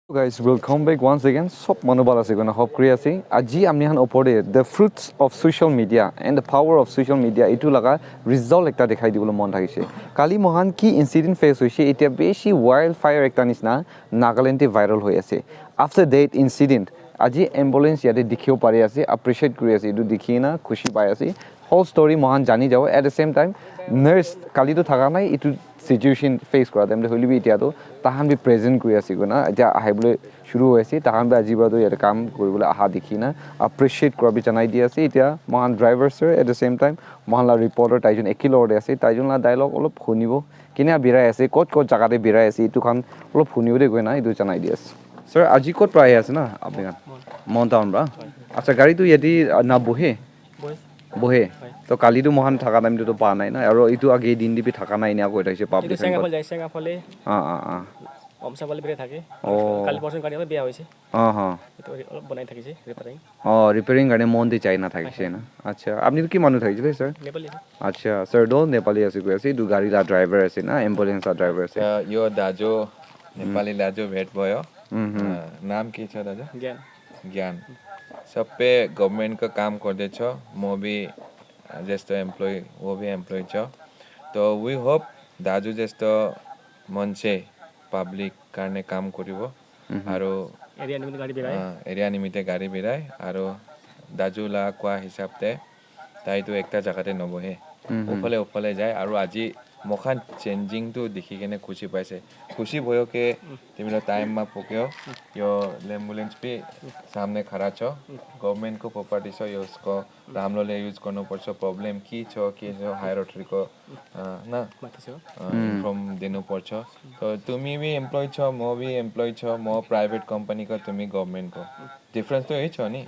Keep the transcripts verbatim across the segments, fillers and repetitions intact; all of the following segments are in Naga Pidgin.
Guys, welcome back once again. Sob manu bhal ase koina hope kuri ase. Aji apni khan opor te the fruits of social media and the power of social media itu laga result ekta dekhai dibole mon thakise. Kali mohan ki incident face hoise, etia beshi wildfire ekta nisna Nagaland te viral hoi ase. After that incident, aji ambulance yate dikhibo pari ase, appreciate kuri ase, itu dikhi na khushi pai ase. Whole story mohan jani jabo. At the same time, nurse kali to thaka nai, itu situation face kura time te hoile bi etia to tahan bi present kuri ase koina, etia ahibole shuru hoi ase, tahan bi aji para to yate kam kuribole aha dikhi na appreciate kura bi janai di ase. Etia mohan driver sir, at the same time mohan la reporter taijon eki logor te ase, taijon la dialogue olop hunibo, kena birai ase, kot kot jaga te birai ase, itu khan olop hunibo de koina itu janai di ase. Sir, aji kot pra ahi ase na apni khan? Mon town pra? Acha, gari tu yate, ah, na bohe? Bohe. Bohe? Hoi. To kali tu mohan thaka time tu to pa nai na, aro itu age din di bi thaka nai na koi thakise public khan. Senga phale jai, Senga phale. Ah, ah, ah. Omsa phale bire thake. Oh. Kali portion gari olop biya hoise. Ah, ha. Itu olop bonai thakise, repairing. Oh, repairing karne mon di jai na thakise na. Acha, apni tu ki manu thakisile, sir? Nepali. Acha, sir do Nepali ase koi ase, itu gari la driver ase na, ambulance la driver ase. Yo daju, Nepali daju bhet boyo. Mhm. Ah, naam ki cha daju? Gyan. ज्ञान। सब पे गवर्नमेंट का काम गर्दैछ। म भी जस्तो एम्प्लोइ, वो भी एम्प्लोइ छ। तो वी होप दाजु जस्तो मान्छे पब्लिक কাৰণে काम কৰিব। আৰু এৰিয়া নিমিত্তে গাড়ী বিৰাই। এৰিয়া নিমিত্তে গাড়ী বিৰাই আৰু দাজু লা কোৱা হিচাপতে তাইতো একটা জাগাতে নবহে। উফালে উফালে যায় আৰু আজি মখান চেঞ্জিং টো দেখি কেনে খুচি পাইছে। খুচি भयो के तिमीले टाइममा पुग्यो। यो एम्बुलेन्स भी सामने खडा छ। गभर्नमेन्टको प्रपर्टी छ, यसको राम्रोले युज गर्नुपर्छ। प्रब्लम के छ, के छ, हायर अथोरिटीको, अ, न, माथि छ। अ, इन्फर्म दिनुपर्छ। त तिमी भी एम्प्लोइ छ, म भी एम्प्लोइ छ, म प्राइभेट कम्पनीको, तिमी गभर्नमेन्टको। डिफरेन्स त यही छ नि।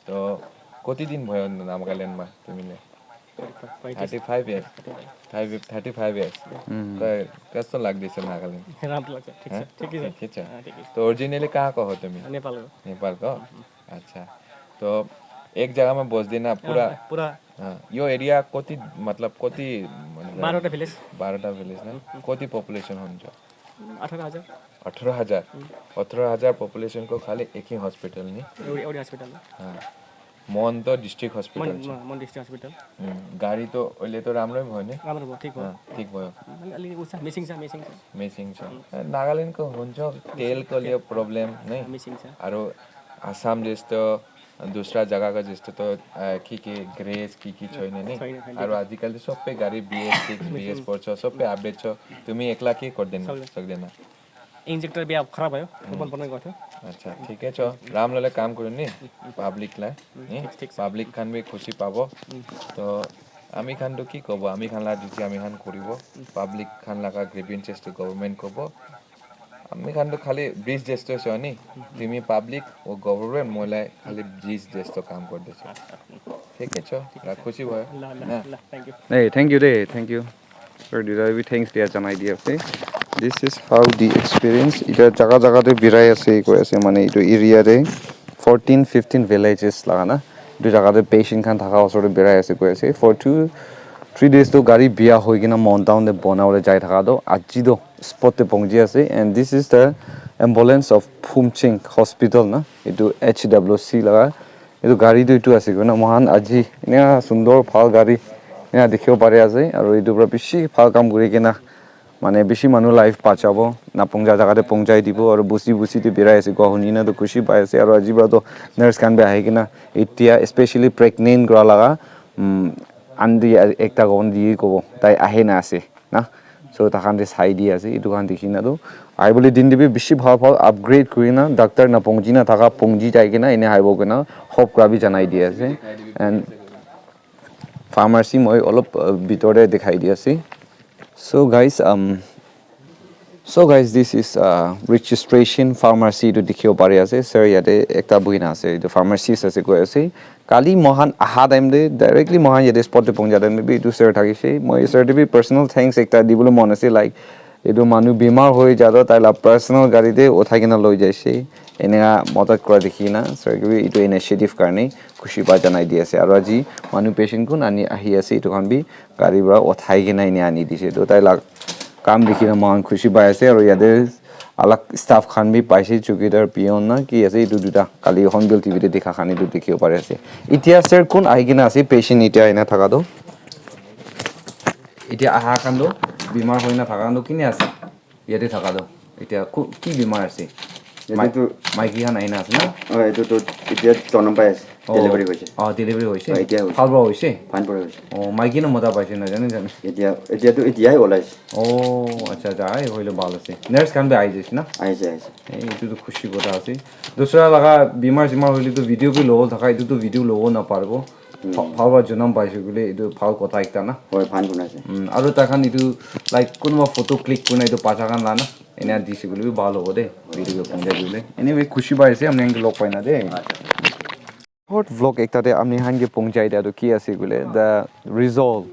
त कति दिन भयो नागाल्यान्डमा तिमीले? थर्टी फाइभ इयर्स। थर्टी फाइभ इयर्स। कस्तो लाग्दैछ नागाल्यान्ड? राम्रो लाग्छ, ठिक छ। ठिकै छ। त ओरिजिनली कहाँको हो तिमी? नेपालको। नेपालको? अच्छा। त एक जग्गामा बस्दैन, पुरा? पुरा। यो एरिया कति, मतलब कति? बाह्रवटा भिलेज। बाह्रवटा भिलेज न? कति पपुलेसन हुन्छ? अठार हजार। अठार हजार। अठार हजार पपुलेसनको खालि एकै हस्पिटल नि? एउटै हस्पिटल। मन त डिस्ट्रिक्ट हस्पिटल छ। मन डिस्ट्रिक्ट हस्पिटल। गाडी त अहिले त राम्रै भयो नि? राम्रो भयो, ठिक भयो। ठिक भयो। अलि उस मिसिङ छ, मिसिङ छ। मिसिङ छ। नागाल्यान्डको हुन्छ, तेलको लिए प्रब्लम नै। मिसिङ छ। अरू आसाम जस्तो, दुसरा जग्गाको जस्तो त के के ग्रेस के के छैन नि। अरू आजकल त सबै गाडी बिएस सिक्स, बिएस फोर छ, सबै अपडेट छ। तिमी एक्ला के गर्दैन सक्दैन? इन्जेक्टर भी अब खराब भयो, ओपन बनाइ गर्थ्यो। अच्छा, ठिकै छ। राम्रोले काम गर्नु नि, पब्लिकलाई नि। पब्लिक खान भी खुसी पाबो। त आमी खान त के कबो, आमी खान ला जुति आमी खान करिबो। पब्लिक खान लागा ग्रिभिन्सेस त गभर्नमेन्ट कबो। आमी खान त खालि ब्रिज जस्तो छ नि। तिमी पब्लिक ओ गभर्नमेन्ट, मलाई खालि ब्रिज जस्तो काम गर्दैछ। ठिकै छ, खुसी भयो। Hey, thank you de, thank you. Sir, दुईटा भी thanks दिया जनाई दिया थे। This is how the experience। इधर जगह जगह ते बिराई ऐसे कोई ऐसे माने इधर एरिया दे fourteen fifteen villages लगा ना। इधर जगह ते पेशेंट खान थका उसर बिराई ऐसे कोई ऐसे। For two three days तो गाड़ी बिया होई कि ना माउंट टाउन दे बोना वाले जाए थका दो। आज जी दो स्पॉट ते पहुंची ऐसे। And this is the ambulance of Phumching Hospital ना। इधर एचडब्ल्यूसी लगा। Etu gari tu etu ase koina moikhan aji ena sundor bhal gari ena dikhibo pari ase aru etu para bishi bhal kam kuri kena mane bishi manu life bachabo na pungja jaga te pungjai dibo aru busi busi te birai ase koa huni na tu khushi pai ase aru aji para tu nurse khan bi ahi kena etia especially pregnant kura laga um aunty ekta kon di kobo tai ahi na ase. Na so takhan te sai di ase etu khan dikhi na tu ahibole din te bi bishi bhal bhal upgrade kuri na doctor na pongji na thaka pongji jai kena ene ahibo koina hope kura bi janai di ase and pharmacy moi olop uh, bitor te dikhai di ase so guys um so guys this is uh, registration pharmacy etu dikhibo pari ase sir yate ekta buhi na ase etu pharmacist ase koi ase. Kali moikhan aha time te directly moikhan yate spot te pongja time te bi etu sir thakise moi sir te bi personal thanks ekta dibole mon ase like etu manu bimar hoi jai toh tai la personal gari te uthai kena loi jaise enika madad kura dikhi na sir ke bi etu initiative karne khushi pa janai di ase aru aji manu patient kun ani ahi ase etu khan bi gari para uthai kena enia ani dise toh tai la kam dikhi na moikhan khushi pai ase aru yate Alag staff khan bi paise, chowkidar, peon na ki ase, etu duita kali Hornbill T V te dikha khan etu dikhibo pari ase. Itya sir, kun ahi kena ase patient itya aina thaka toh? Itya aha khan toh, bimar hoina thaka khan toh kine ase? Yate thaka toh itya ku-, ki bimar ase? Yate Mai-, toh maiki khan ahina ase na? Oh, etu toh itya tonam pai ase. Oh. Delivery hoise. Oh, delivery hoise? Oh, itya hoise. Bhal pra hoise? Bhal pra hoise. Oh, maiki na mota paise na jane jane? Itya, itya toh itya hi olaise. Oh, acha, acha, ai hoile bhal ase. Nurse khan bi ahi jaise na? Ahise, ahise. Eh, etu toh khushi kotha ase. Dusra laga bimar simar hoile toh video bi lobo thaka, etu toh video lobo na paribo. Hmm. Bha-, bhal pra janam paise koile etu bhal kotha ekta na. Hoi, bhal kotha ase. Hmm, aru tai khan etu, like, kunba photo click kurina etu bacha khan la na, ena dise koile bi bhal hobo de, video ke ponchai dile. Anyway, khushi pai ase, apni khan ke log pai na de. Short vlog ekta de apni khan ke ponchai dia toh ki ase koile, the resolve,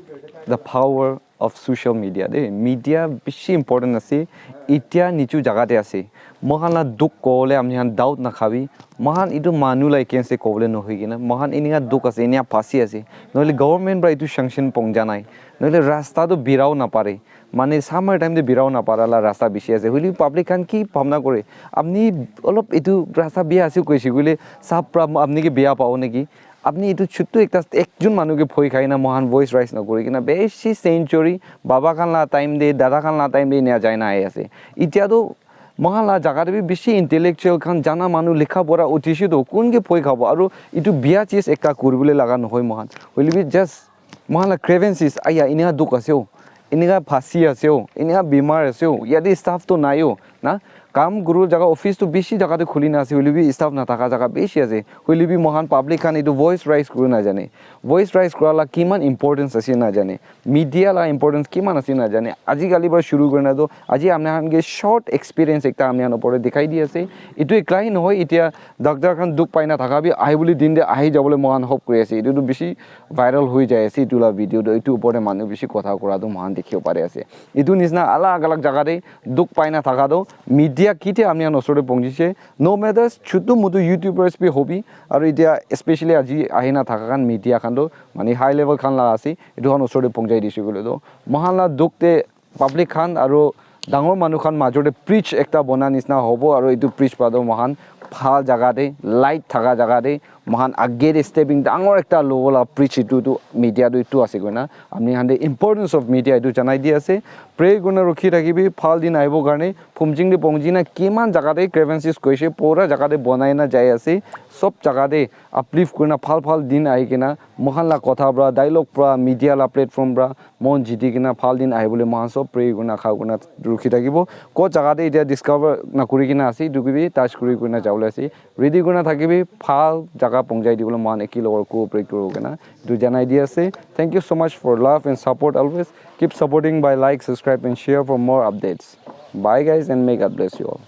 the power of social media de. Media bishi important ase. Itya nichu jaga te ase. Moikhan la dukh kobole apni khan doubt nakhabi. Moikhan etu manu la against te kobole nohoi kena, moikhan enika dukh ase, enika phasi ase. Nohole government pra etu sanction pongja nai. Nohole rasta toh birao napare. Mane summer time te birao napara la rasta bishi ase. Hoile public khan ki bhabna kore? Apni olop etu rasta biya ase koise koile sab pra apni ke biya pabo neki? Apni etu chutu ekta ekjon manu ke bhoi khai na moikhan voice raise nakuri kena bishi century baba khan la time te, dada khan la time te enika jai na ahi ase. Itya toh moikhan la jaga te bi bishi intellectual khan jana manu likha pora uthise toh kun ke bhoi khabo? Aru etu biya cheez ekta kuribole laga nohoi moikhan. Hoile bi just moikhan la grievances, aya, enika dukh ase o, enika phasi ase o, enika bimar ase o, yate staff toh nai o, na? Kam guru jaga office toh bishi jaga te khuli na ase, hoile bi staff nathaka jaga bishi ase. Hoile bi moikhan public khan etu voice raise kuri najane. Voice raise kura la kiman importance ase najane. Media la importance kiman ase najane. Aji kali para shuru kurina toh, aji apni khan ke short experience ekta apni khan opor te dikhai di ase. Etu ekla hi nohoi, itya doctor khan dukh pai na thaka bi ahibole din te ahi jabole moikhan hope kuri ase. Etu toh bishi viral hoi jai ase etu la video toh, etu upor te manu bishi kotha kura toh moikhan dikhibo pari ase. Etu nisna alag alag jaga te dukh pai na thaka toh media kitia apni khan osor te pongchise, no matters, chutu mutu YouTubers bi hobi, aru itya especially aji ahi na thaka khan media khan toh mane high level khan la ase, etu khan osor te pongchai dise koile toh moikhan la dukh te public khan aru dangor manu khan major te bridge ekta bona nisna hobo, aru etu bridge pa toh moikhan bhal jaga te, light thaka jaga te, moikhan age te stepping dangor ekta lobo la bridge etu tu media tu etu ase koina apni khan te importance of media etu janai di ase. Pray kurina rukhi thakibi, bhal din ahibo karne. Phumjing te pongji na kiman jaga te grievances koise, pura jaga te bonai na jai ase. Sob jaga te uplift kurina bhal bhal din ahi kena moikhan la kotha pra, dialogue pra, media la platform pra mon jiti kena bhal din ahibole moikhan sob pray kurina, kha kurina rukhi thakibo. Ko jaga te itya discover nakuri kena ase, etu ke bi touch kuri kurina jabole ase. Ready kurina thakibi, bhal jaga pongchai dibole moikhan eki logor cooperate kuribo kena etu janai di ase. Thank you so much for love and support always. Keep supporting by like, subscribe and share for more updates. Bye guys and may God bless you all.